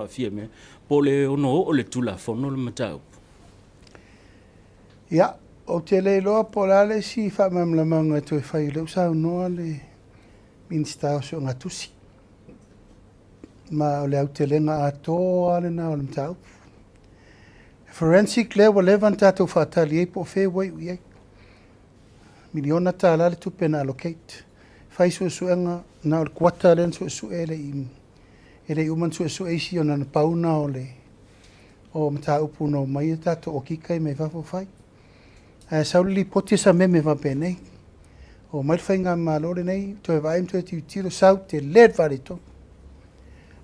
Aafia mea, po o le ono oo le Tulafono le mataupu? Ia, ou te le iloa po o le a le isi faamalamalamaga e toe fai o lea ua saunoa le Minisita o Suegatusi. Ma o le aotelega atoa lava lena o le mataupu. Forensic lea ua leva ona tatou faatali i ai po o fea ua iu i ai. Miliona tala le tupe na allocate. Fai suesuega, na o le kuata lea na suesue e le i E le i uma ona suesue isi ona na pau na o le o mataupu na omai a tatou okika ia mai fafo fai. Ae sau le lipoti e sameme faapenei. Omai le faigamalo lenei toe vaai ma toe tilotilo, sau tele le faaletonu.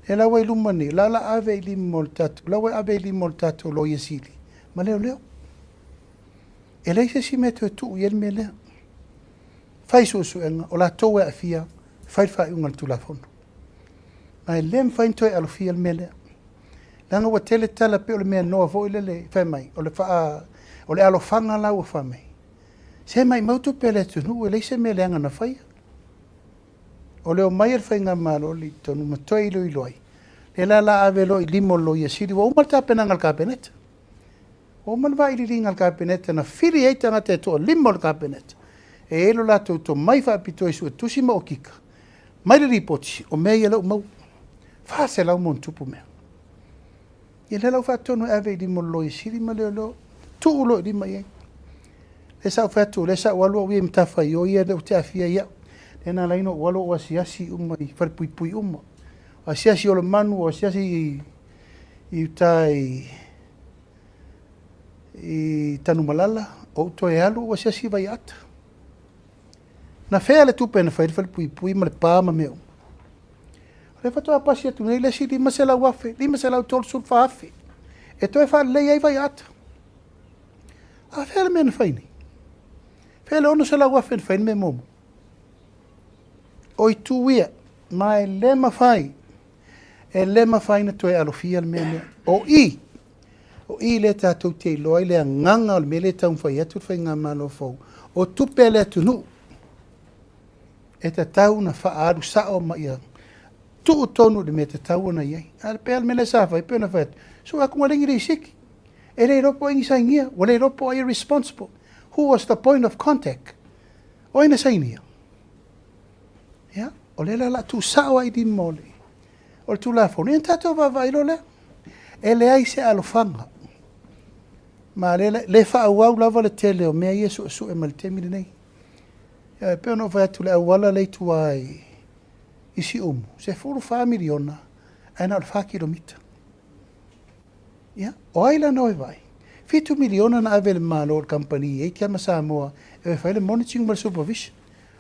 Lea la ua i luma nei, la o le a ave i lima o le tatou, la ua ave i lima o le tatou Loia Sili ma Leoleo. E leai se isi mea e toe tuu i ai le mea lea. Fai suesuega, o latou e aafia, fai le faaiuga a le Tulafono. Ma e le mafai ona toe alofia le mea lea. Leaga ua tele tala pei o le mea noa foi lele fai mai, o le faa, o le alofaga la ua fai mai, se maumau tupe a le atunuu e leai se mea leaga na faia. O le omai a le faigamalo lenei i totonu ma toe iloilo ai, lea la o le a ave loa i lima o le Loia Sili, ua uma le tapenaga a le Kapeneta. Ua uma le vailiiliga a le Kapeneta na fili ai tagata e toalima o le Kapeneta e i ai lo latou tomai faapitoa i suetusi ma okika, mai le lipoti, o mea ia o lea ua maua, 400+ mea. Ia lea la ua faatonu e ave i lima o le Loia Sili ma Leoleo, tuu loa i lima i ai. Lea sa ou fai atu, o lea sa ou alu au ia i matafaioi ia lea ou te aafia ai au. Lea na ala ai ona ou alu ou asiasi uma i falepuipui uma. O asiasi i Oloamanu, o asiasi i uta i Tanumalala, ou toe alu ou asiasi i Vaiaata. Na fea le tupe na fai ai le falepuipui ma le pa ma mea uma? O lea faatoa pasi atu nei le isi $500,000, $534,000 e toe faalelei ai Vaiaata. A fea le mea na fai nei? Fea le $600,000 na fai ai le mea muamua? O itu ia, ma e le mafai, e le mafai ona toe alofia le mea lea. O i, o i lea tatou te iloa ai le agaga o le mea lea e taumafai atu le faigamalo fou, o tupe a le atunuu e tatau ona faaalu sao ma ia tuu tonu i le mea e tatau ona i ai. Ae pei lava o le mea lea sa fai, pei ona fai atu, sue atu ua leai ni lisiti, e le iloa po o ai ni sainia, ua le iloa po o ai e responsible. Who was the point of contact? O ai na sainia? Ia, o lea la o le a tuusao ai i lima o le, o le Tulafono, ia ona tatou vaavaai loa lea. E leai se alofaga, ma le, le faaauau lava le tele o mea ia e suesue mai le taimi lenei. Ia, e pei ona ou fai atu i le auala lea i tua i, i Siumu, 14 miliona ae na o le 4 kilomita. Ia, o ai la na o e vaai? 7 miliona na ave e le Malo i le kamupani Eight ma Samoa e o e fai le monitoring ma le supervision.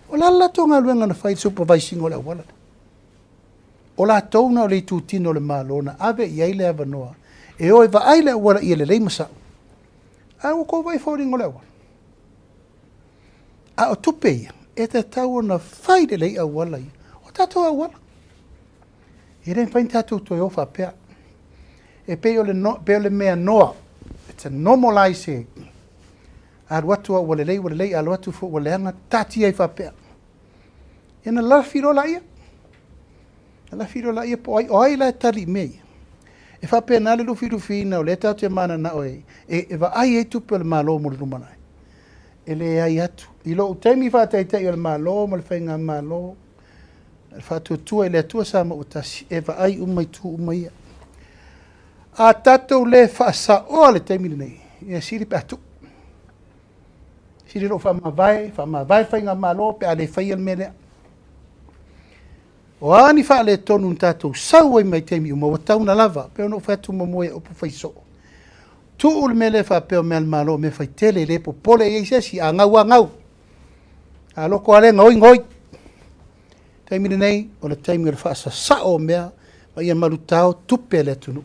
O le a le latou galuega na fai i le supervise ina o le auala lea? O latou na o le itutino o le Malo na ave i ai le avanoa e o e vaai le auala ia lelei ma sao. Ae ua outou vaai i foliga o le auala. A o tupe ia, e tatau ona fai lelei auala ia. O tatou auala. E le mafai ona tatou toe o faapea. E pei o le, no, pei o le mea noa. It's a normalize. Alu atu ua lelei, ua lelei, alu atu foi ua leaga, taatia ai faapea. Ia na lafi loa laia. Na lafi loa laia po o ai, o ai la e tali i mea ia. E faapena le lufilufiina o lea tatou te mananao e, e, e vaai ai tupe o le Malo mo le lumanai. E leai atu. I lou taimi faataitai o le Malo ma le Faigamalo, le faatuatua i le Atua Samoa ua tasi, e vaai uma itu uma ia. A tatou le faasaoa le taimi lenei, ia sili pe a tuu. Sili lou faamavae, faamavae le faigamalo pe a le faia le mea lea. O a ni faaletonu na tatou sau ai mai taimi uma, ua tatau ona lava, pei ona ou fai atu muamua i upu fai soo. Tuu le mea lea faapea o mea a le Malo, o mea faitele, e le popole i ai se isi, a gau lava gau. A loko lava lea, gaoi gaoi. Taimi lenei, o le taimi o le faasasao o mea, ma ia malutao tupe a le atunuu.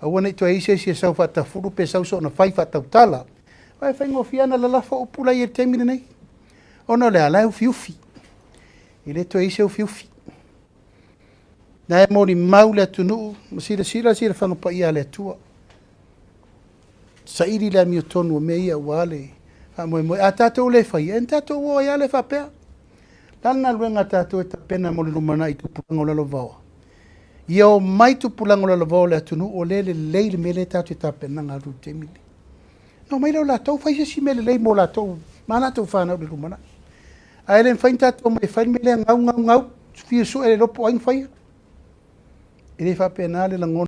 Aua ne i toe i ai se isi e sau faatafulu pe sau soona fai faatautala. Aua e faigofie lava ona lalafo upu la e i ai i le taimi lenei. Ona o le a? La e ufiufi. E le toe i ai se ufiufi. Na e molimau le atunuu ma silasila le silafaga paia a le Atua. Saili le amiotonu o mea ia aua le faamoemoe. A tatou le faia, e na tatou o ai lava lea faapea. O le a le galuega a tatou e tapena mo le lumanai i tupulaga o lalovaoa? Ia omai tupulaga o lalovaoa o le atunuu o lea e lelei le mea lea tatou te tapenaga alu i le taimi lenei. Ona omai lea o latou fai se isi mea lelei mo latou ma a latou fanau i le lumanai. Ae le mafai ona tatou omai e fai le mea lea gau, gau, gau, fia sue le iloa po o ai na faia. E le faapena le lagona.